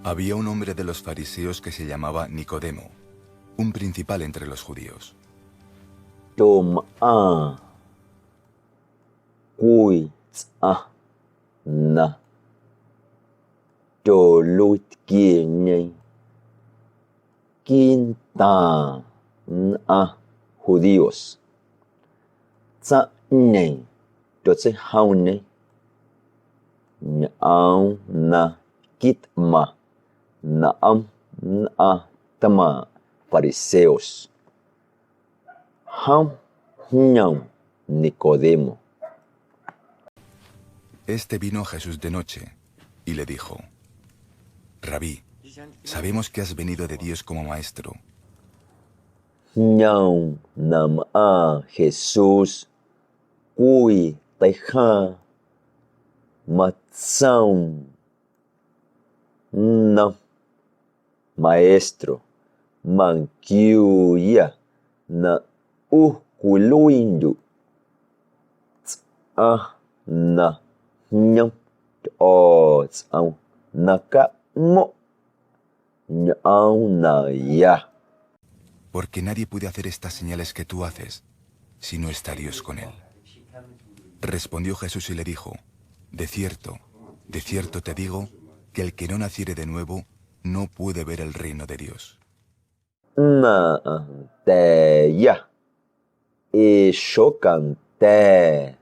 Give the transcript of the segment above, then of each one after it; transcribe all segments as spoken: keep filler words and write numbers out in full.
Había un hombre de los fariseos que se llamaba Nicodemo, un principal entre los judíos. Tyomꞌaaⁿ cwii tsꞌaⁿ na tyoluiitquieñe quiiꞌntaaⁿ nnꞌaⁿ judíos. Tsaⁿꞌñeeⁿ tyotseijomñe ñꞌoom na quitꞌmaⁿ nꞌom nnꞌaⁿ tmaaⁿꞌ fariseos. Jom jñoom Nicodemo. Este vino a Jesús de noche y le dijo: "Rabí, sabemos que has venido de Dios como maestro". Jñoom na mꞌaaⁿ Jesús cwii teijaaⁿ, matsoom nnom: Maestro, manquiuuya na ꞌu cwiluiindyuꞌ tsꞌaⁿ na jñom Tyꞌo̱o̱tsꞌom na caꞌmo̱ⁿꞌ ñꞌoom naya. Porque nadie puede hacer estas señales que tú haces si no está Dios con él. Respondió Jesús y le dijo: "De cierto, de cierto te digo que el que no naciere de nuevo no puede ver el reino de Dios". Nnꞌaⁿ nda̱a̱ya ee xocanda̱a̱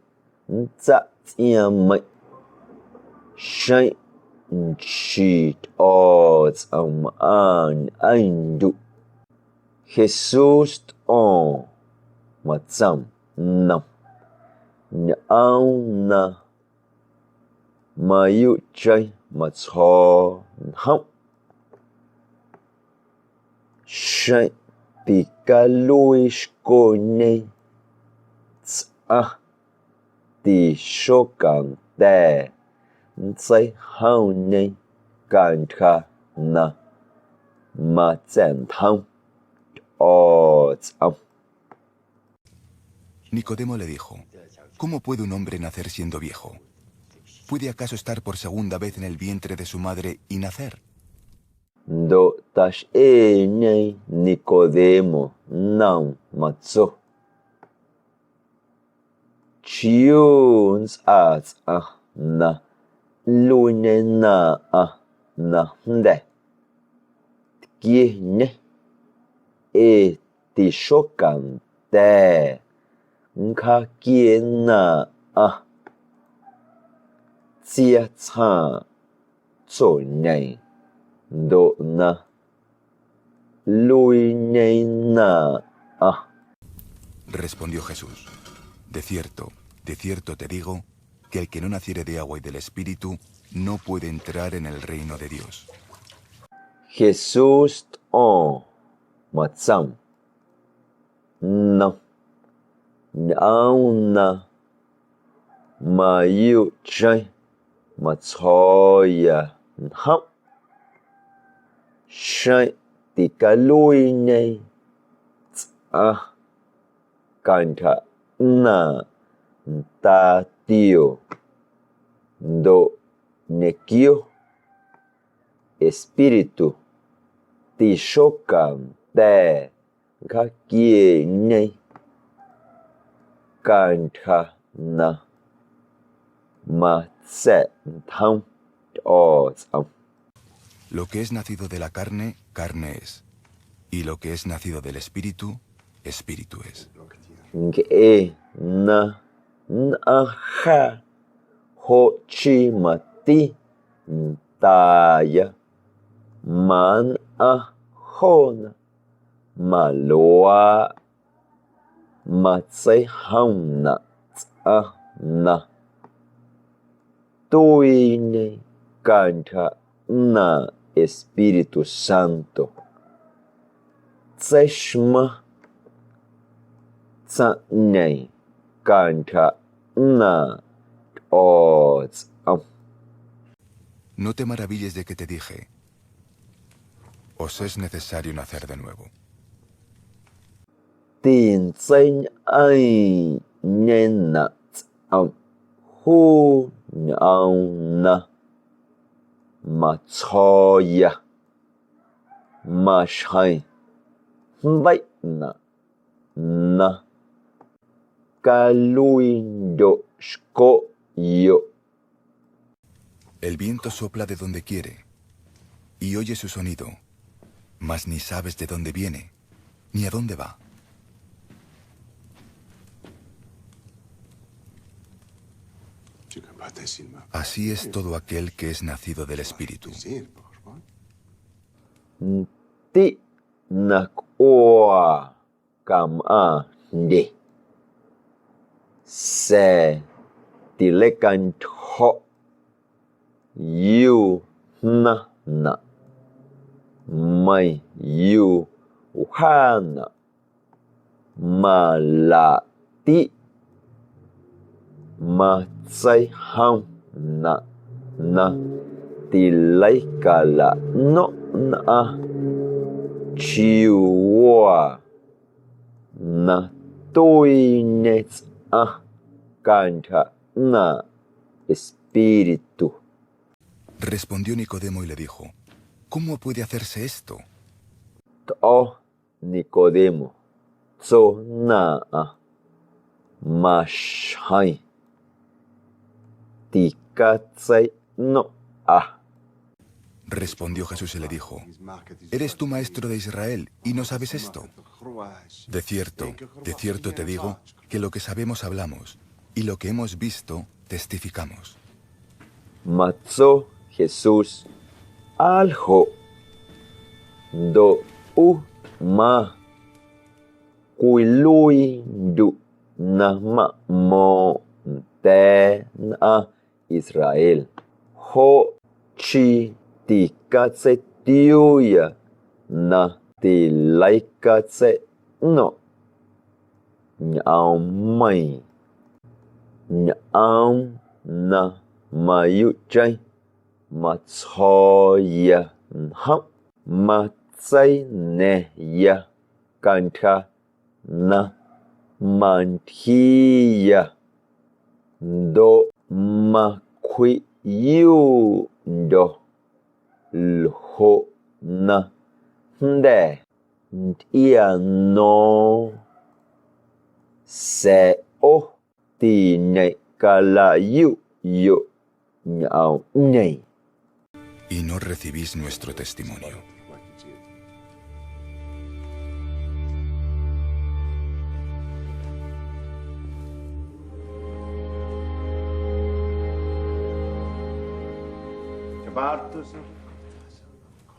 nntsaꞌ tsꞌiaaⁿmeiⁿꞌ xeⁿ nchii Tyꞌo̱o̱tsꞌom mꞌaaⁿ ñꞌeⁿndyuꞌ. Jesús tꞌo̱o̱ⁿ, matsoom nnom: Ñꞌoom na mayuuꞌcheⁿ matsjo̱o̱ njomꞌ. Xeⁿ ticaluii xcoñe tsꞌaⁿ, tixocanda̱a̱ nntseijomñe cantyja na matsa̱ꞌntjom Tyꞌo̱o̱tsꞌom. Nicodemo le dijo: "¿Cómo puede un hombre nacer siendo viejo? ¿Puede acaso estar por segunda vez en el vientre de su madre y nacer?" Ndoꞌ taxꞌeeñe Nicodemo nnoom, matso: ¿Chiuu nntsꞌaa tsꞌaⁿ na nluiiñenaaⁿꞌaⁿ najnda̱ tquieñe? Ee tixocanda̱a̱ nncjaaquieenaaⁿꞌaⁿ tsiatsjaaⁿꞌ tsoñeeⁿ ndoꞌ na nluiiñenaaⁿꞌaⁿ. Respondió Jesús: "De cierto, de cierto te digo que el que no naciere de agua y del Espíritu no puede entrar en el reino de Dios". Jesús tꞌo̱o̱ⁿ, matsoom nnom: Ñꞌoom na mayuuꞌcheⁿ matsjo̱o̱ya njomꞌ. Xeⁿ ticaluiiñe tsꞌaⁿ cantyja ꞌnaaⁿꞌ ndaatioo ndoꞌ ñequio Espíritu, tixocanda̱a̱ nncjaaquieeꞌñe cantyja na matsa̱ꞌntjom Tyꞌo̱o̱tsꞌom. Lo que es nacido de la carne, carne es, y lo que es nacido del Espíritu, espíritu es. Ncꞌe na nnꞌaⁿ jaa, joꞌ chii mati ndaaya mannꞌaⁿ joona. Maluaaꞌ matseijomnaꞌ tsꞌaⁿ na tuiiñe cantyja ꞌnaaⁿꞌ Espíritu Santo. Tseixmaⁿ tsaⁿꞌñeeⁿ cantyja ꞌnaaⁿꞌ Tyꞌo̱o̱tsꞌom. No te maravilles de que te dije: "Os es necesario nacer de nuevo". Tintseiñꞌeeⁿꞌñenaꞌ tsꞌom juu ñꞌoom na matsjo̱o̱ya. Maxjeⁿ jndeiꞌnaꞌ na caluiindyoꞌxcoꞌyoꞌ. El viento sopla de donde quiere, y oyes su sonido, mas ni sabes de dónde viene, ni a dónde va. Así es todo aquel que es nacido del Espíritu. Ndiꞌ na cꞌuaa camꞌaaⁿ jndye, sa̱a̱ tileicantyjo̱ꞌ yuu jnaⁿnaꞌ, meiⁿ yuu wjaanaꞌ. Malaaꞌtiꞌ, matseijomnaꞌ na tileicalaꞌno̱ⁿꞌ nnꞌaⁿ chiuu waa na tuiiñe tsꞌaⁿ cantyja ꞌnaaⁿꞌ Espíritu. Respondió Nicodemo y le dijo: ¿Cómo puede hacerse esto? Tꞌo̱ Nicodemo, tso naaⁿꞌaⁿ: Maxjeⁿ ticatseiꞌno̱ⁿꞌa. Respondió Jesús y le dijo: ¿Eres tú maestro de Israel y no sabes esto? De cierto, de cierto te digo que lo que sabemos hablamos, y lo que hemos visto testificamos. Matso Jesús: ¿Aa ljoꞌ? Ndoꞌ ꞌu tꞌmaⁿ cwiluiindyuꞌ na maꞌmo̱o̱ⁿꞌ nda̱a̱ nnꞌaⁿ Israel, joꞌ chii ticatseitiuuya na tileicatseiꞌno̱ⁿꞌ ñꞌoommeiiⁿ. Ñꞌoom na mayuuꞌcheⁿ matsjo̱o̱ya njomꞌ, matseina̱ⁿya cantyja na mantyjiiya, ndoꞌ macwjiꞌyuuꞌndyo̱ ljoꞌ na jnda̱ ntyꞌiano̱o̱ⁿ, sa̱a̱ ꞌo tiñeꞌcalayuꞌyoꞌ ñꞌoomꞌñeeⁿ. Y no recibís nuestro testimonio.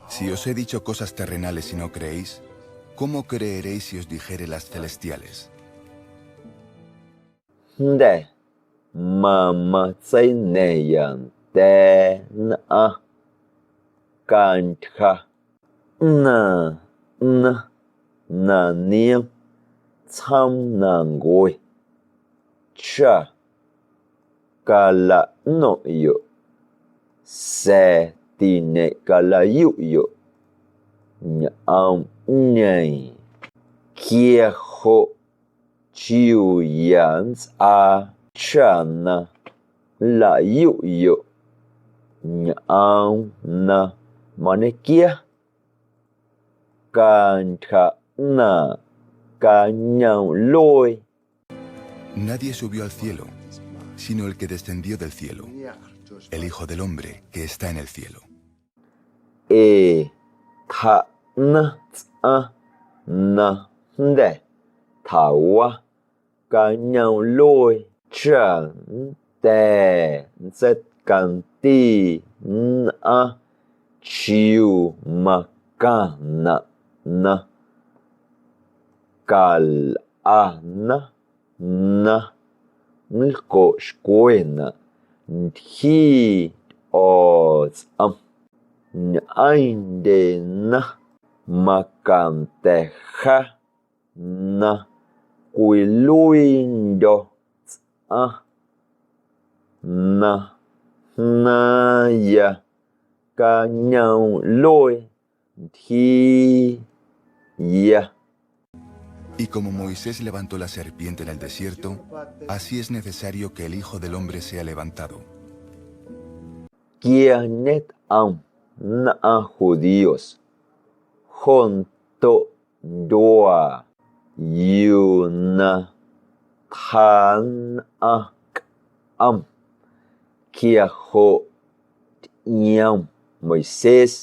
Si os he dicho cosas terrenales y no creéis, ¿cómo creeréis si os dijere las celestiales? Jnda̱ mamatseiña̱ⁿya nda̱a̱ nnꞌaⁿ cantyja ꞌnaaⁿ na nioom tsjoomnancue, cha calaꞌno̱ⁿꞌyoꞌ, sa̱a̱ tiñeꞌcalayuꞌyoꞌ ñꞌoomꞌñeeⁿ. Quia joꞌ chiuu ya nntsꞌaa cha na nlaꞌyuꞌyoꞌ ñꞌoom na mañequia cantyja ꞌnaaⁿꞌ cañoomꞌluee. Nadie subió al cielo, sino el que descendió del cielo, el Hijo del Hombre que está en el cielo. Ee tjaꞌnaⁿ tsꞌaⁿ na jnda̱ tjawa cañoomꞌluee cha nnda̱a̱ nntseicandii nnꞌaⁿ chiuu macaⁿnaꞌ na calꞌana na nlcoꞌxcwenaꞌ ntyjii Tyꞌo̱o̱tsꞌom. Ñꞌeⁿndyena macanda̱ jaa na cwiluiindyo̱ tsꞌaⁿ na jnaaⁿya cañoomꞌluee ntyjiiya. Y como Moisés levantó la serpiente en el desierto, así es necesario que el Hijo del Hombre sea levantado. Quia ñetꞌ nꞌom nnꞌaⁿ judíos, joꞌ ndoꞌ ndyuaa yuu na tjaa nnꞌaⁿ cꞌom. Quia joꞌ tyꞌioom Moisés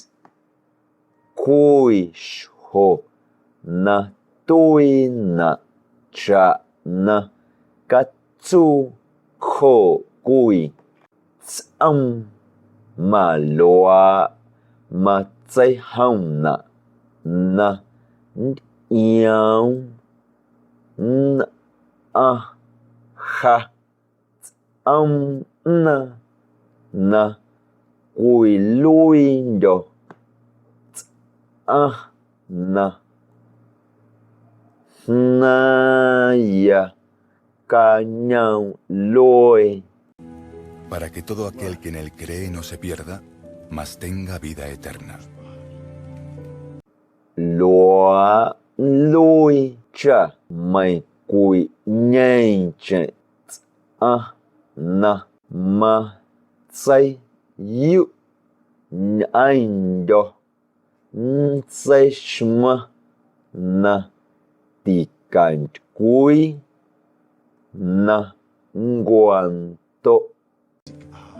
cwii xjo na tuiinaꞌ chaꞌ na catsuu cjooꞌ cwii tsꞌoom. Maluaaꞌ matseijomnaꞌ na ntyꞌioom nnꞌaⁿ ja tsꞌoom nnꞌaⁿ na cwiluiindyo̱ tsꞌaⁿ na jnaaⁿya cañoomꞌluee. Para que todo aquel que en él cree no se pierda, mas tenga vida eterna. Luaaꞌ nluii cha meiⁿcwiꞌñeeⁿcheⁿ tsꞌaⁿ na matseiyuꞌ ñꞌeⁿndyo̱, nntseixmaⁿ na ticantycwii na nncwandoꞌ.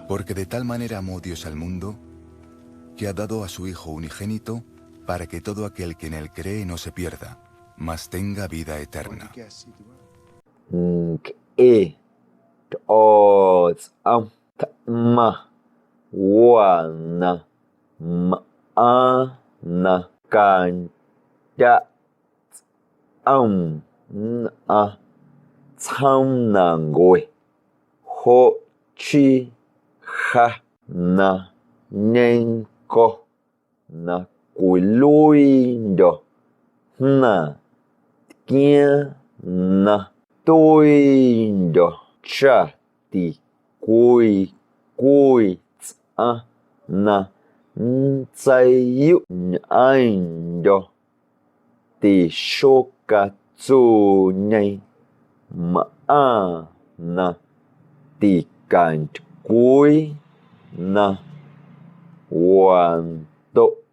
Porque de tal manera amó Dios al mundo, que ha dado a su Hijo unigénito, para que todo aquel que en él cree no se pierda, mas tenga vida eterna. Ncꞌe Tyꞌo̱o̱tsꞌom tꞌmaⁿ waa na mꞌaaⁿ na candyaꞌ tsꞌoom nnꞌaⁿ tsjoomnancue, joꞌ chii ja na ñenco̱ na cwiluiindyo̱ jnaaⁿ tquiaaⁿ na tuiindyo̱ cha ticwii cwii tsꞌaⁿ na nntseiyuꞌñꞌeⁿndyo̱ tixocatsuuñeeⁿ mꞌaaⁿ na ticantycwii na wandoꞌ.